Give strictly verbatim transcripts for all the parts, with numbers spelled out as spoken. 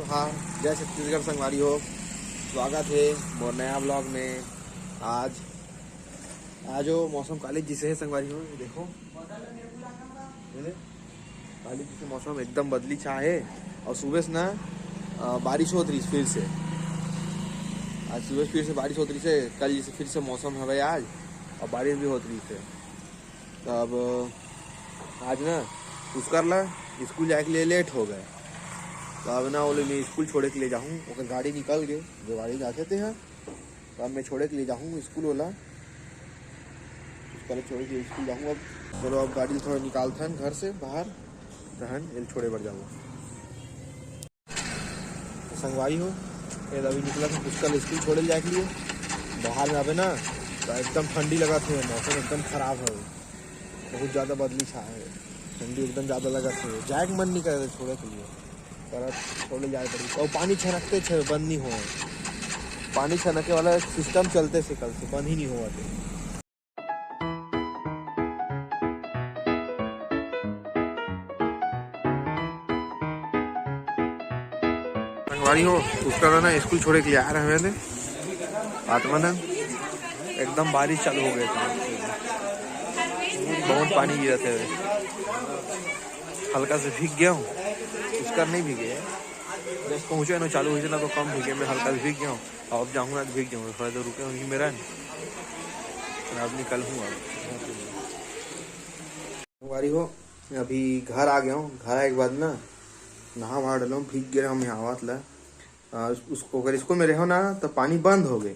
हाँ, जय छत्तीसगढ़ संगवारी हो, स्वागत है मोर नया ब्लॉग में। आज आज वो मौसम काली जैसे है संगवारी हो, देखो, ये देख, काली जैसे मौसम एकदम बदली छा है। और सुबह से ना अ, बारिश होत रही फिर से। आज सुबह फिर से बारिश होत रही से, कल जैसे फिर से मौसम हवे आज, और बारिश भी होत रही से। तो अब आज ना उसकर ला स्कूल जाए के लिए लेट हो गए। तो अब ना ओले मैं स्कूल छोड़े के लिए जाहूँ, ओकर गाड़ी निकल गए, जो गाड़ी जाते थे हैं। तो अब मैं छोड़े के लिए जाहूँ स्कूल वाला, उसका ले छोड़े के लिए स्कूल जाहूँ। अब चलो, अब गाड़ी थोड़ा निकालथन घर से बाहर, तहन एल छोड़े बर जाऊँ। संगवारी हो, ये अभी निकला था पुष्कर स्कूल छोड़े जाए के लिए। बाहर में अबे ना तो एकदम ठंडी लगा थे, मौसम एकदम खराब है, बहुत ज़्यादा बदली छा है, ठंडी एकदम ज़्यादा लगा थे, जाए के मन नहीं करे छोड़े के लिए, पर अब छोड़े जाए पड़ी। और पानी छनकते छे, बंद नहीं हो, पानी छनके वाला सिस्टम चलते से कल से बंद ही नहीं हुआ थे। संगवारी हो, उसका ना स्कूल छोड़े के लिए आ रहे हैं, आत्मा ना एकदम बारिश चालू हो गए थे, बहुत पानी गिरा थे। हल्का से भीग गया हूँ, उसका नहीं भीगे, जस्ट पहुँचे ना चालू हुई थी ना, तो कम भीगे, मैं हल्का से भीग गया हूँ। अब जाऊँगा तो भीग जाऊँगा, थोड़ा देर रुके वहीं मेरा, अब निकल हूँ। संगवारी हो, अभी घर आ गया हूँ। घर आए के बाद ना नहा वहा डलो, भीग गए हम यहाँ आवत ला। आ, उस, ओकर स्कूल में रहो ना तो पानी बंद हो गए,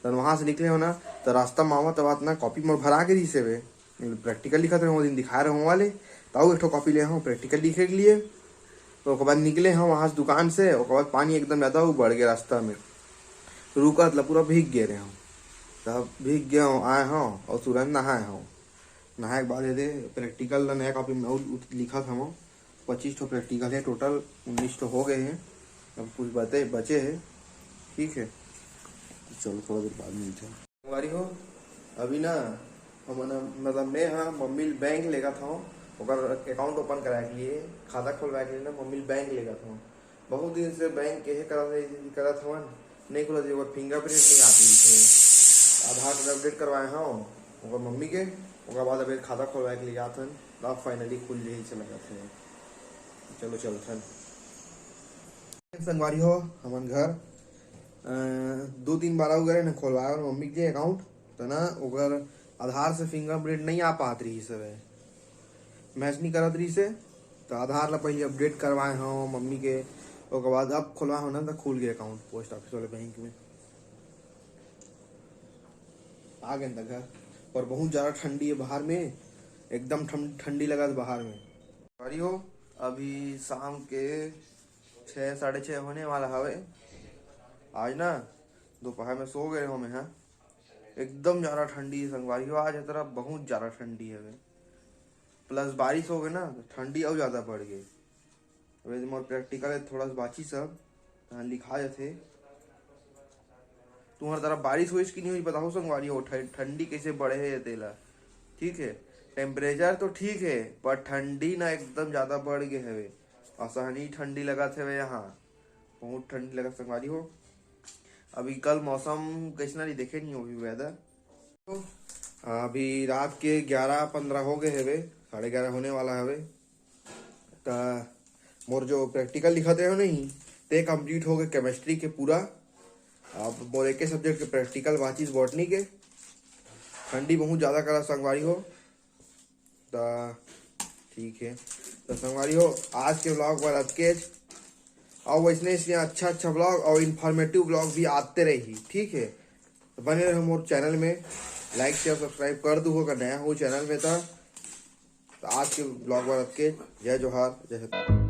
तो वहाँ से निकले हो ना, तो रास्ता में आवत आवत ना कॉपी मोर भरा के रही से बे, प्रैक्टिकल लिखत रहे, वो दिन दिखाए रहे वाले, तो एक ठो कॉपी ले हो प्रैक्टिकल लिखे के लिए। तो ओकर बाद निकले हो वहाँ से दुकान से, ओकर बाद पानी एकदम ज़्यादा बढ़ गया रास्ता में, रुकत ला पूरा भीग गए रहे हो। तब भीग गए हो, आए हो और तुरंत नहाए हो। नहाए के बाद ये दे प्रैक्टिकल ला नया कॉपी में और उत-, लिखत हवं। पच्चीस ठो प्रैक्टिकल है टोटल, उन्नीस ठो हो गए हैं, अब कुछ बचे बचे हैं। ठीक है, तो चलो थोड़ा देर बाद मिलते हैं। संगवारी हो, अभी ना हमन, मतलब मैं हाँ मम्मी ल बैंक लेगा था, ओकर अकाउंट ओपन कराए के लिए, खाता खोलवाए के लिए ना मम्मी ल बैंक लेगा था। बहुत दिन से बैंक के हे करत रही, करत हवन, नहीं खुलत रही, ओकर फिंगरप्रिंट नहीं आती है। आधार कार्ड अपडेट करवाए हव ओकर मम्मी के, ओकर बाद अब एक खाता खोलवाए के लिए जात हन, अब फाइनली खुल जाही, चला जात है। चलो चलत हन। संगवारी हो, हमन घर, अ, दो तीन बार आऊ करे न खोलवाए और मम्मी के अकाउंट, तो ना ओकर आधार से फिंगरप्रिंट नहीं आ पात रही सब, मैच नहीं करत रही से, तो आधार ला पहले अपडेट करवाए हव मम्मी के, ओकर बाद अब खोलवाए हव ना, तो खुल गए अकाउंट पोस्ट ऑफिस वाले बैंक में। आ गए त घर, पर बहुत ज़्यादा ठंडी है बाहर में, एकदम ठं-, ठंडी लगा बाहर में। संगवारी हो, अभी शाम के छः, साढ़े छः होने वाला हवे। आज ना दोपहर में सो गए हो मैं, हाँ, एकदम ज़्यादा ठंडी है संगवारी हो। आज ए तरफ बहुत ज़्यादा ठंडी हवे, प्लस बारिश हो गए ना, तो ठंडी और ज़्यादा बढ़ गई। अबे मोर प्रैक्टिकल है, थोड़ा सा बाची सब, तहाँ लिखा जाथे। तुम्हार तरफ बारिश होइस कि नहीं होइस, बताओ संगवारी हो, ठं-, ठंडी कैसे बढ़े है तेला। ठीक है, टेम्परेचर तो ठीक है, पर ठंडी ना एकदम ज़्यादा बढ़ गए हवे, असहनी ठंडी लगत हवे यहाँ, बहुत ठंडी लगत संगवारी हो। अभी कल मौसम कैसना रही देखे नहीं हो, अभी वेदर। अभी रात के ग्यारह पन्द्रह हो गए हवे, साढ़े ग्यारह होने वाला हवे। त मोर जो प्रैक्टिकल लिखत रहे हो नहीं, ते कंप्लीट हो गए केमिस्ट्री के पूरा। अब मोर एक सब्जेक्ट के प्रैक्टिकल बाचिस बॉटनी के। ठंडी बहुत ज़्यादा करा संगवारी हो, त ठीक है। तो संगवारी हो, आज के ब्लॉग बर अतकेच, और वैसने इसलिए अच्छा अच्छा ब्लॉग और इन्फॉर्मेटिव ब्लॉग भी आते रही। ठीक है, तो बने रहो मोर चैनल में, लाइक शेयर सब्सक्राइब कर दू अगर नया हो चैनल में। तो, तो आज के ब्लॉग बर अतकेच, जय जोहार, जय छत्तीसगढ़।